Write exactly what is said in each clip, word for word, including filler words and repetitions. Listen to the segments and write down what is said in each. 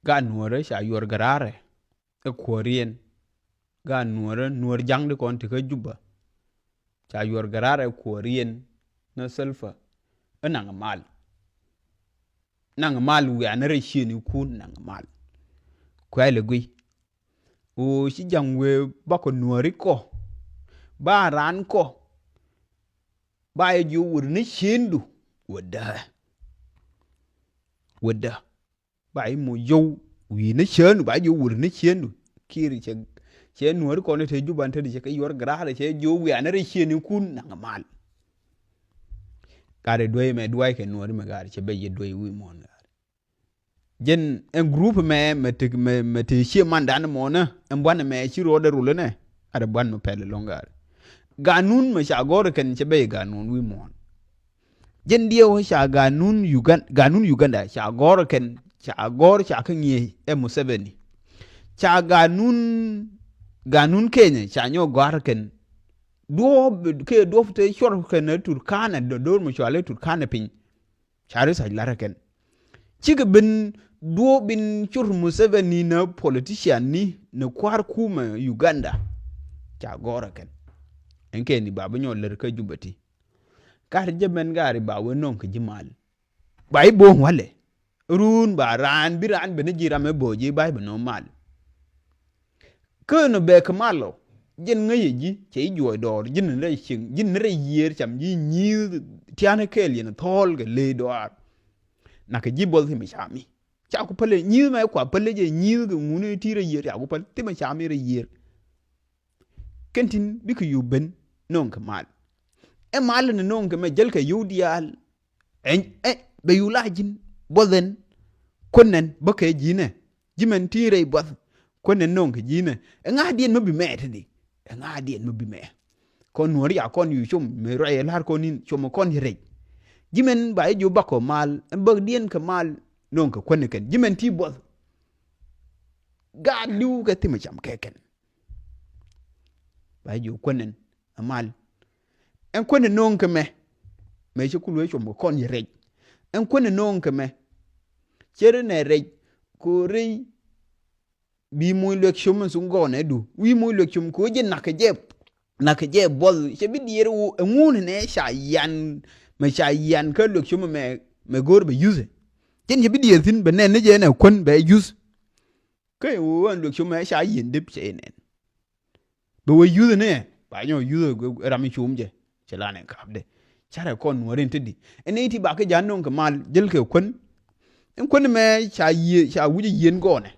Gaat nuɔ̱ɔ̱rä ca yuɔr gɛ raarɛ ɛ kuɔ̱riɛn. Gaat nuɔ̱ɔ̱rä, nuɔ̱ɔ̱r ja̱ŋdi kɔn ti kä Juba, ca yuɔr gɛ raarɛ kuɔ̱riɛn ni Salva. Ɛ naŋ mal. Naŋ mal wiaa ni rɛy ciëënikun, naŋ mal. Kuɛl ɛ guiy. Ɣöö ci ja̱ŋ wëë bakɔ nuɔ̱ɔ̱ri kɔ, ba raan kɔ, ba yɛ jiök wër ni ciëëndu. Wädä. Wädä. Ba i̱ mo yio̱w wi̱i̱ ni ciëëndu, ba jiök wër ni ciëëndu. Kiir cɛ, cɛ nuɔ̱ɔ̱ri kɔn te Juba te di cɛ kɛ yuɔr gɛ raarɛ, cɛ jiök wiaa ni rɛy ciëënikun, naŋ mal. Gaat ɛ duäc mɛ dua̱ckɛ nuɔ̱ɔ̱ri mɛ gaat cɛ bɛ yɛ duäc wi̱i̱ muɔ̱ɔ̱n gaat. Jɛn ɛn group mɛ, mɛ te, mɛ, mɛ te cie mandan mɔnä, ɛn buan mɛ ci ruɔdɛ rulä nɛ, arɛ buan mɛ pɛl lɔŋ gaat. Ganun mɛ ca gɔr kɛn cɛ bɛ ganun wi̱i̱ muɔ̱ɔ̱n. Jɛn diɛw ca ganun Ugan-, ganun Uganda ca gɔr kɛn, ca gɔr ca kä ŋi̱eec ɛ Museveni. Ca ganun, ganun Kenya ca nyɔ gɔr kɛn. Duɔp kɛ duɔp te cuɔr kɛn Turkana, dor mɛ cual Turkana piny. Ca ri sac lar kɛn. Cikɛ ben duɔ̱ɔ̱p in cur Museveni ni politician ni, ni kua̱r kumɛ Uganda. Ca gɔrɛ kɛn. Ɛn kɛn i̱ ba bi nyɔk lär kä Juba ti. Gat jɛ mɛn gari ba wee nɔŋ kɛ ji̱ mal. Ba i̱ bo̱o̱ŋ walɛ. Run ba raan bi raan ben ji̱ ram ɛ bo̱o̱ ji̱ ba i̱ bi nɔŋ mal. Kä nɔ bɛ kɛ mal ɔ, ji̱n ŋäc ɛ ji̱, cɛ ji̱ juɔc dɔɔr, ji̱n ni rɛy cieŋ, ji̱n ni rɛy yiëër cam ji̱ nyi̱i̱th tia̱a̱n kɛɛl yɛn thɔɔl kɛ ley dɔaar. Nak kɛ ji̱ buɔth thimɛ cami. Ca ku päl ɛ nyi̱i̱th mɛ kua päl ɛ jɛ nyi̱i̱th kɛ ŋuni ti rɛy yiëër, ca ku päl thimɛ cami rɛy yiëër. Kɛn tin bikɛ yio̱w ben nööŋ kɛ mal. Ɛ mal ni nööŋ kɛ mɛ jäl kɛ yio̱w diaal. Ɛ, ɛ, bɛ yio̱w la ji̱n buɔth ɛn kuän ɛn bä kɛ ji̱n ɛ. Ji̱ mɛn ti rɛy buɔth kuän ɛn nööŋ kɛ ji̱n ɛ. Ɛ ŋa̱diɛn mi bi mɛ te di. Ɛ ŋa̱diɛn mi bi mɛ. Kɔn nuɔ̱ɔ̱ri a kɔn yio̱w com mɛ ruac ɛ la̱r kɔn in com ɛ kɔn yɛ rɛc. Ji̱ mɛn ba yɛ jiök bakɔ mal, ɛn bäkdiɛn kɛ mal nööŋ kɛ kuän ɛ kɛn. Ji̱ mɛn ti buɔth. Gaat li̱w kɛ thimɛ cam kɛ kɛn. Ba jiök kuän ɛn ɛ mal. Ɛn kuän ɛ nööŋ kɛ mɛ. Mɛ ci kul wee com kɛ kɔn yɛ rɛc. Ɛn kuän ɛ nööŋ kɛ mɛ. Cɛ ri nɛ rɛc ko̱ rɛy. Bi muc luɛk com in thuk gɔɔnɛ du. Wi̱i̱ muc luɛk com ko̱ jɛ nak kɛ jɛ. Nak kɛ jɛ buɔth. Cɛ bi diɛɛr wu ɛŋun nɛ ca yan. Mɛ ca yan kä luɛk com mɛ, mɛ go̱o̱r bɛ yuth. Cɛn cɛ bi diɛɛr thi̱n bɛ nɛn ni jɛ nɛ kuän bɛ yuth. Kä ɛ ɣöö ɛn luek com ɛ ca yieen dep cɛ inɛn. Bɛ wee yuth ni ɛ ba nyɔ yuth ɛ ram in com jɛ cɛ lan in kapdɛ. Carɛ kɔn nuɔ̱ɔ̱r in te di ɛn i̱ ti ba kä ja̱ no̱o̱ŋ kɛ mal jäl kɛ kuän. In kuän mɛ ca yie ca wi̱c yieen gɔɔnɛ.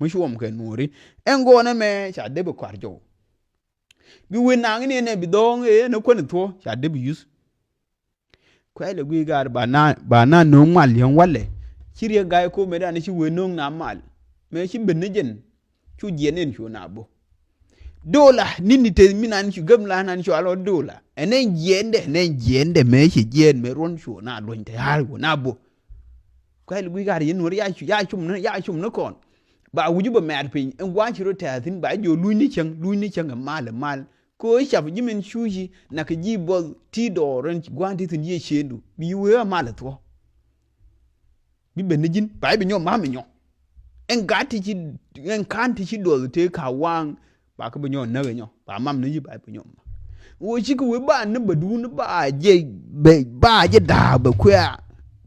Mi cuɔm kɛ nuɔ̱ɔ̱ri ɛn gɔɔnɛ mɛ ca dep ɛ kɔar jɔw. Bi wee naŋ ni ɛn ɛ bi dhɔɔŋ ɛ ɛn ɛ kuän thuɔ̱ ca dep yuth. Kuɛlɛ guiy gaar ba na ba na no̱o̱ŋ mal yɛn walɛ. Ci riek ga̱a̱c ko̱mɛ dan ci wee no̱o̱ŋ na mal. Mɛ ci ben ni jɛn cu jiɛn in cu na bo. Dola nini te mi nan cu gäm la nan cu alɔ dola ɛn ɛn jiɛndɛ ɛn ɛn jiɛndɛ mɛ ci jiɛn mɛ ruɔn cu na luɔny te har cu na bo. Kuɛlɛ guiy gaar yɛn nuɔr ya cu ya cum ni ya cum ni kɔn. Ba wi̱c bä mɛɛr piny ɛn gua̱a̱c ci rɔ tɛ̈thin ba jiɔ luny ni cäŋ luny ni cäŋ ɛ mal ɛ mal. Kɛ ɣöö cap ji̱ min cuuci nak kɛ ji̱ buɔth ti dɔɔr ɛn gua̱a̱n ti thi̱n yiëë ciëëndu bi wee a mal ɛ thuɔ̱k. Bi ben ni ji̱n ba i̱ bi nyɔ mam inyɔ. Ɛn gat ti ci ɛn ka̱n ti ci duɔth tëë ka waŋ ba kä bi nyɔ näk inyɔ ba mam ni ji̱ ba i̱ bi nyɔ mam. Ɣöö cikɛ wee ba ni bɛ duun ba jɛ bɛ ba jɛ da̱a̱k bɛ kuɛ̈ɛ̈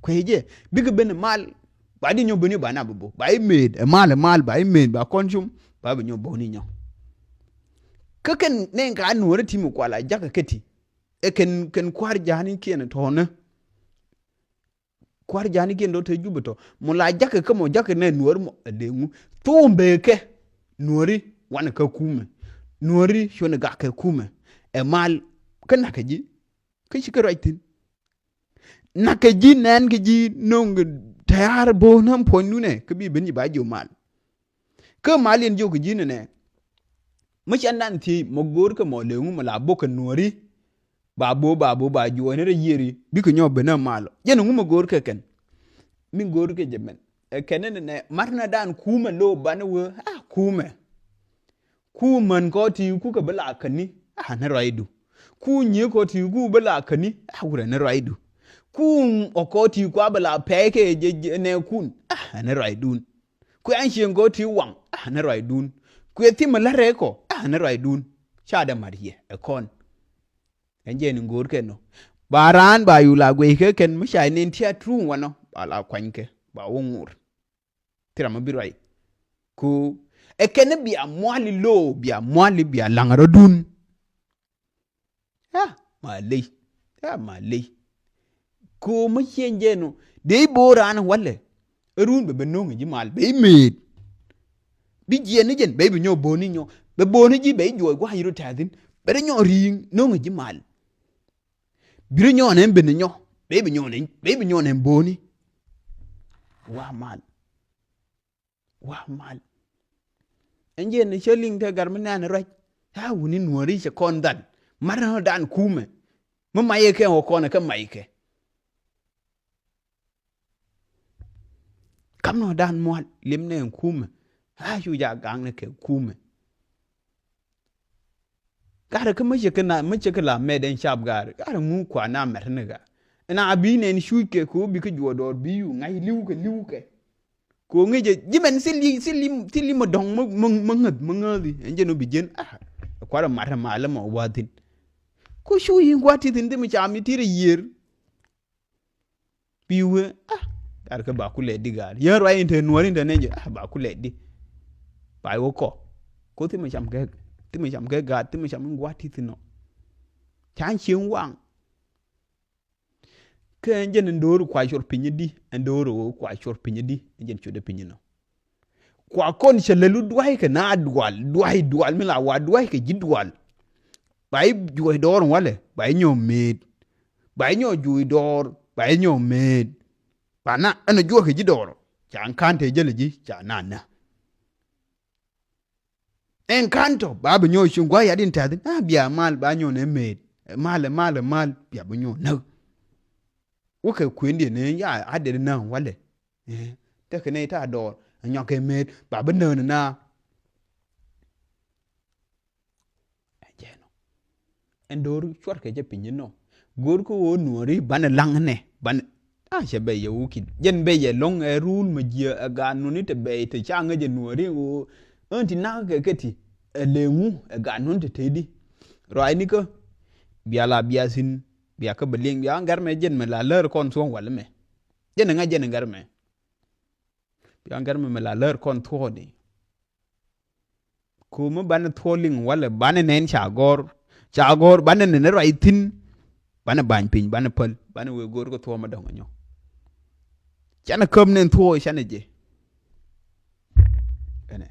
kuɛ̈ɛ̈ jɛ bikɛ ben i̱ mal. Ba di nyɔ beni ba na bi bo ba imet ɛ mal ɛ mal ba imet ba kɔn cum ba bi nyɔ boni nyɔ. Kä kɛn nɛn ka nuɔri ti mi kual a jakä kä ti ɛ kɛn kɛn kuar jani kiɛn tɔnä. Kuar jani kiɛn dɔ te jup tɔ mo la jakä kä mo jakä nɛ nuɔri mo ɛ leŋu thom bekɛ nuɔri wan kä kumɛ nuɔri cuɔni gakɛ kumɛ ɛ mal kä nakä ji kä ci kä ruac thin. Nak kɛ ji̱ nɛn kɛ ji̱ no̱ŋ tɛ̈r bo̱o̱n ɣän puɔ̱nydun ɛ kä bi ben ji̱ ba jiök mal. Kä mal yɛn jiök kɛ ji̱ nɛnɛ. Mi cɛn dan thiec mɔ go̱o̱r kɛ mɔ leŋu mɔ la bok kɛ nuɔ̱ri. Ba bo̱o̱ ba bo̱o̱ ba juɔ̱ɔ̱n rɛ yiëri bikɛ nyɔk ben ɣä mal ɔ jɛn ŋu mɔ go̱o̱r kɛ kɛn. Mi go̱o̱r kɛ jɛ mɛn ɛ kɛn nɛnɛ mat na dan kumɛ lo̱o̱ banɛ wee a kumɛ. Ku män kɔ ti ku kɛ bi la käni a ni ruacdu. Ku nyi kɔ ti ku bi la käni a wurɛ ni ruacdu. Ku ɔ kɔ ti ku a bi la pɛy kɛ jɛ nɛ kun a ni ruacdun. Kuɛ an cieŋ kɔ ti waŋ, ah, ni ruacdun. Kuɛ thimɛ la rɛɛk kɔ, ah, ni ruacdun. Ca dee mat yɛ ɛ kɔn. Ɛn jɛ ni ŋo̱o̱r kɛn nɔ. Ba raan ba yul a guɛc kɛ kɛn mi ca nen ti a truŋ wanɔ. Ba la kuany kɛ, ba wä ŋo̱o̱r. Thira mi bi ruac. Ku ɛ kɛn bia muali lo̱o̱, bia muali, bia laŋ rɔ̱dun. Ya, ma ley. Ya, ma ley. Ko ma cieŋ jɛ nɔ. Dee i̱ bo̱o̱ raan walɛ. Ɛ run bɛ bɛ no̱o̱ŋ ji̱ mal. Bɛ i̱ meet. Bi jiɛn ni jɛn, bɛ i̱ bi nyɔ bo̱o̱ni nyɔ. Bɛ bo̱o̱ni ji̱ bɛ i̱ juɔc gua̱a̱c rɔ tɛ̈thin. Bɛ rɛ nyɔ ri̱i̱ŋ no̱o̱ŋ ji̱ mal. Bi rɛ nyɔ nɛ ben nyɔ. Bɛ i̱ bi nyɔ nɛ, bɛ i̱ bi nyɔ nɛ bo̱o̱ni. Wa mal. Wa mal. Ɛn jiɛn ni cä liŋ te gar mi nɛn ruac. A wuni nuɔri cɛ kɔn dhan. Mar nɔ dan kumɛ. Mi mac kɛ wä kɔn kɛ mac kɛ. Kam nɔ dan mual lim nɛ kumɛ. A cu ja gaŋ ni kɛ kumɛ. Garɛ kä mi cɛ kɛ na, mi cɛ kɛ la mɛt ɛn cap garɛ. Garɛ ŋu kua na mɛt ni ga. Ɛn a bi nɛn cuc kɛ ko bi kɛ juɔ dɔɔr bi yu ŋa̱c li̱w kɛ li̱w kɛ. Ko ŋi̱cɛ ji̱ mɛn thil li, thil li, thil li ma dɔ̱ŋ ma, ma, ma ŋäth, ma ŋäthi. Ɛn jɛn ɔ bi ji̱n, ah, kuarɛ mat ma lɛ ma wathin. Ko cu yi gua̱t ti thin thi mi ca mi tirɛ yiër. Bi wee, ah, gar kɛ ba ku lɛ di gar. Yɛn ruac in te nuɔr in te nɛn jɛ, ah, ba ku lɛ di. Ba wee kɔ. Ko thi mi cam kɛ, thi mi cam kɛ gar, thi mi cam in gua̱t ti thin nɔ. Ca cieŋ waŋ. Kä ɛn jɛn ɛn do̱r kua cuɔr piny di, ɛn do̱r ɣöö kua cuɔr piny di, ɛn jɛn cuɔt ɛ piny nɔ. Kua kɔn cɛ lɛl wä duay kɛ na dual, duay, dual mi la wa duay kɛ ji̱ dual. Ba i̱ juɔc dɔɔr walɛ, ba i̱ nyɔ meet. Ba i̱ nyɔ juɔc dɔɔr, ba i̱ nyɔ meet. Ba na ɛn ɛ juɔc kɛ ji̱ dɔɔr. Ca ɛn ka̱n te jäl ji̱, ca na nä. Ɛn ka̱n tɔ ba bi nyɔk cuŋ gua̱c yat in tɛ̈thin a bia mal ba nyɔk nɛ mëët. Mal, mal, mal bia bi nyɔk näk. Wä kɛ kuëndiɛn ni ya a det näk walɛ. Tekɛ nɛy ta̱a̱ dɔɔr ɛ nyɔk kɛ mëët ba bi näk ni na. Ɛ jɛn ɔ. Ɛn do̱r cuɔt kɛ jɛ piny inɔ. Go̱o̱r kä ɣöö nuɔ̱ɔ̱ri banɛ laŋ nɛ banɛ. A cɛ bɛ yɛ wukit jɛn bɛ yɛ lɔ̱ŋ ɛ ruul mɛ jiɛ ɛ gaat nuni te bɛy te ca ŋäc ɛ nuɔ̱ɔ̱ri ɣöö. Ɣän ti nak kɛ kɛ ti ɛ leŋu ɛ gaat nuni te tëëdi. Ruaacni kä bia la bia thi̱n bia kä bɛ liŋ bia ɣän gɛr mɛ jɛn mɛ la lär kɔn thuɔ̱ɔ̱ŋ walɛ mɛ. Jɛn ɛ ŋa̱c jɛn ɛ gɛr mɛ. Bia ɣän gɛr mɛ mɛ la lär kɔn thuɔ̱ɔ̱ŋ ni. Ku mi banɛ thuɔ̱ɔ̱ liŋ walɛ banɛ nɛn ca gɔ̱r. Ca gɔ̱r banɛ nɛn ruac thi̱n. Banɛ ba̱ny piny banɛ päl banɛ wee go̱o̱r kä thuɔ̱ɔ̱ mi dɔ̱ŋ anyɔ. Canɛ käp nɛn thuɔ̱ɔ̱ canɛ jɛ. Ɛnɛ.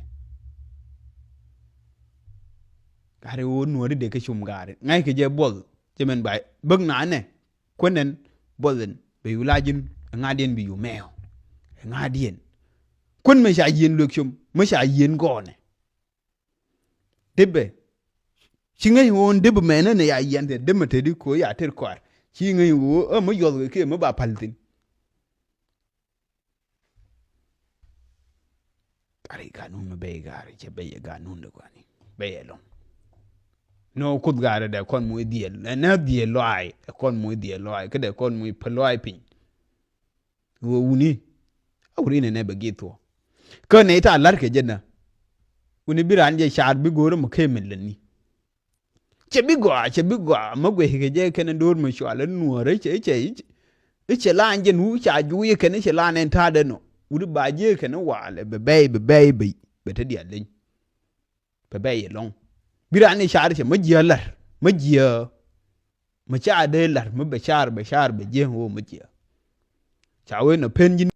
Gari wä nuɔ̱ɔ̱ri dee kä cum gari ŋa̱ckɛ jɛ buɔth. Cɛ mɛn ba bäk na nɛ. Kuän ɛn buɔth ɛn bɛ yu la ji̱n ɛ ŋa̱diɛn bi yu mɛɛw. Ɛ ŋa̱diɛn. Kuän mɛ ca yieen luek com mɛ ca yieen gɔɔnɛ. Dipɛ. Ci ŋäc ɣöö dipɛ mɛnä ni ya yiɛn thiɛ dipɛ mɛ teti ko̱ ya tet kɔaar ci ŋäc ɣöö ɛ mɛ yuɔth kɛ kiɛ mɛ ba pa̱l thi̱n. Gari ganun mi bey gari cɛ bey ganun de guani bey ɛlɔŋ. Nɔ kuth gari dɛ kɔn muc dhiel nɛ dhiel lɔay ɛ kɔn muc dhiel lɔay kä dɛ kɔn muc pä lɔay piny. Wä wuni a wuri nɛ nɛ bɛ gith wä. Kä nɛ ita lar kɛ jɛ na wuni bi ran jɛ car bi go̱o̱r mɛ kɛ mɛ lɛ ni. Cɛ bi gɔaa cɛ bi gɔaa mä guɛckɛ jɛ kɛn do̱r mi cual in nuɔ̱ɔ̱rä cɛ cɛ. I̱ cɛ la in jɛn wuk ca juuc ikɛn i̱ cɛ la in ɛn ta̱a̱dɛ nɔ wut ba jiee kɛn walɛ bɛ bɛy bɛ bɛy bɛ bɛ te diaal leny. Bɛ bɛy ilɔŋ bi raan i̱ car cɛ mä jiee lar mä jiee. Mä ca dee lar mä bɛ car bɛ car bɛ jiee woo mä jiee. Ca wen ɔ pen ji̱n.